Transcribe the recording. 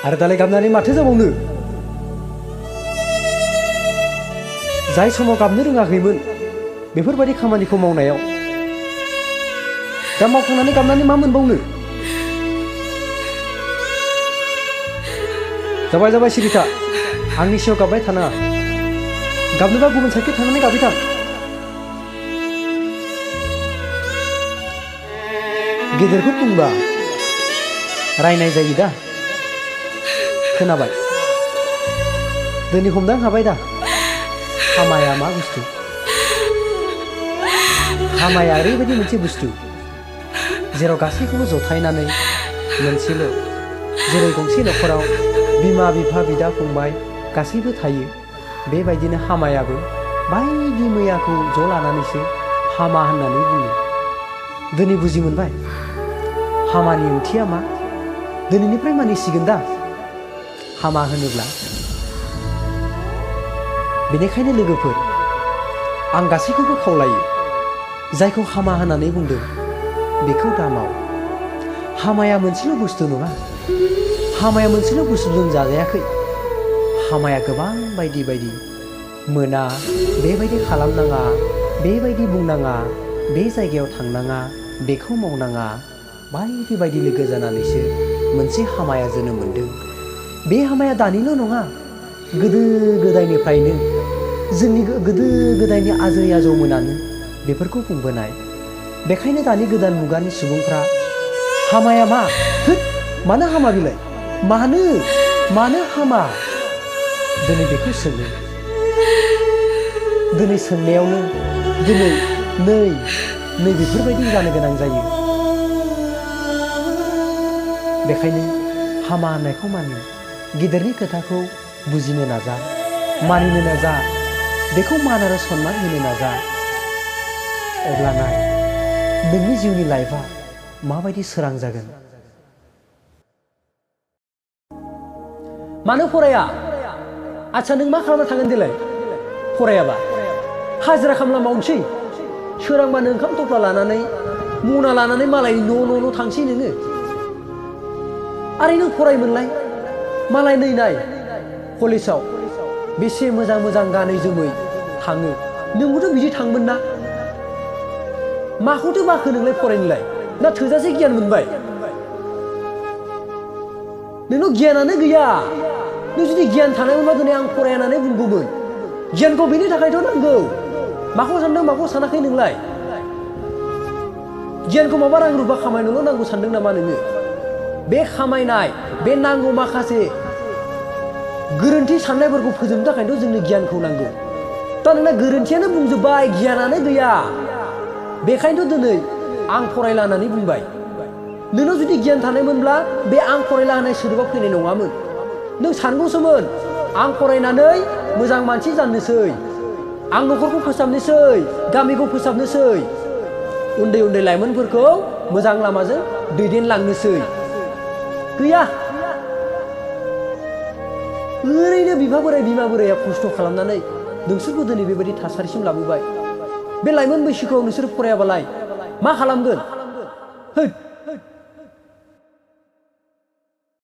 आरो दालाय गाबनानै माथो जाबावनो जाय समाव गाबनो रोङाखैमोन बेफोरबायदि खामानिखौ मावनायाव दा मावखांनानै गाबनानै मा मोनबावनो जाबाय जाबाय सिरिथा आंनि सिगाङाव गाबबाय थानाङा गाबनोबा गुबुन साइडखै थांनानै गाबबाय था गेदेरखौ बुंबा रायनाय जायो दा खोनाबाय दिनै हमदां हाबाय दा हामाया मा बुस्थु हामाया ओरैबायदि मोनसे बुस्थु जेराव गासैखौबो जथायनानै मोनसेल' जेरै गंसे न'खराव बिमा बिफा बिदा फंबाय गासैबो थायो बेबायदिनो हामायाबो बायदि मैयाखौ ज' लानानैसो हामा होननानै बुङो दिनै बुजि मोनबाय हामानि ओंथिया मा दिनैनिफ्राय मानिसिगोन दा हामा होनोब्ला बेनिखायनो लोगोफोर आं गासैखौबो खावलायो जायखौ हामा होननानै बुंदों बेखौ दामाव हामाया मोनसेल' बुस्थु नङा हामाया मोनसेल' बुस्थुजों जाजायाखै हामाया गोबां बायदि बायदि मोना बेबायदि खालामनाङा बेबायदि बुंनाङा बे जायगायाव थांनाङा बेखौ मावनाङा बायदि बायदि लोगो जानानैसो मोनसे हामाया जोनोम मोन्दों बे हामाया दानिल' नङा गोदो गोदायनिफ्रायनो जोंनि गोदो गोदायनि आजै आजौमोनानो बेफोरखौ बुंबोनाय बेखायनो दानि गोदान मुगानि सुबुंफ्रा हामाया मा मानो हामा बिलाय मानो हामा दिनै बेखौ सोङो दिनै सोंनायावनो दिनै नै बेफोरबायदि जानो गोनां जायो बेखायनो हामा होननायखौ मानि गिदिरनि खोथाखौ बुजिनो नाजा मानिनो नाजा बेखौ मान आरो सनमान होनो नाजा अब्लाना नोंनि जिउनि लाइफआ माबायदि सोरां जागोन मानो फराया आच्छा नों मा खालामना थागोन देलाय फरायाबा हाजिरा खामला मावनोसै सोरांबानो ओंखाम थफ्ला लानानै मना लानानै मालायनि न' थांसै नोङो आरो नों फरायमोनलाय मालाय नै नाय कलेजाव बेसे मोजां गानै जोमै थाङो नोंबोथ' बिदि थांमोन ना माखौथो बाखो नोंलाय फरायनोलाय ना थोजासे गियान मोनबाय नोंनाव गियानानो गैया नों जुदि गियान थानायमोनबा दिनै आं फराया होननानै बुंगौमोन गियानखौ बेनि थाखायथ' नांगौ माखौ सानदों माखौ सानाखै नोंलाय गियानखौ माबा रां रुफा खामायनोल' नांगौ सानदों नामा नोङो बे खामायनाय बे नांगौ माखासे गोरोन्थि साननायफोरखौ फोजोबनो थाखायथ' जोंनो गियानखौ नांगौ दा नोंना गोरोन्थियानो बुंजोब्बाय गियानानो गैया बेखायनोथ' दिनै आं फरायला होननानै बुंबाय नोंनाव जुदि गियान थानायमोनब्ला बे आं फरायला होननाय सोदोबा फैनाय नङामोन नों सानगौसोमोन आं फरायनानै मोजां मानसि जानोसै आं न'खरखौ फोसाबनोसै गामिखौ फोसाबनोसै उन्दै उन्दै लाइमोनफोरखौ मोजां लामाजों दैदेनलांनोसै गैया ओरैनो बिफा बोराइ बिमा बोराइया खस्थ' खालामनानै नोंसोरखौ दिनै बेबायदि थासारिसिम लाबोबाय बे लाइमोन बैसोखौ नोंसोर फरायाबालाय मा खालामगोन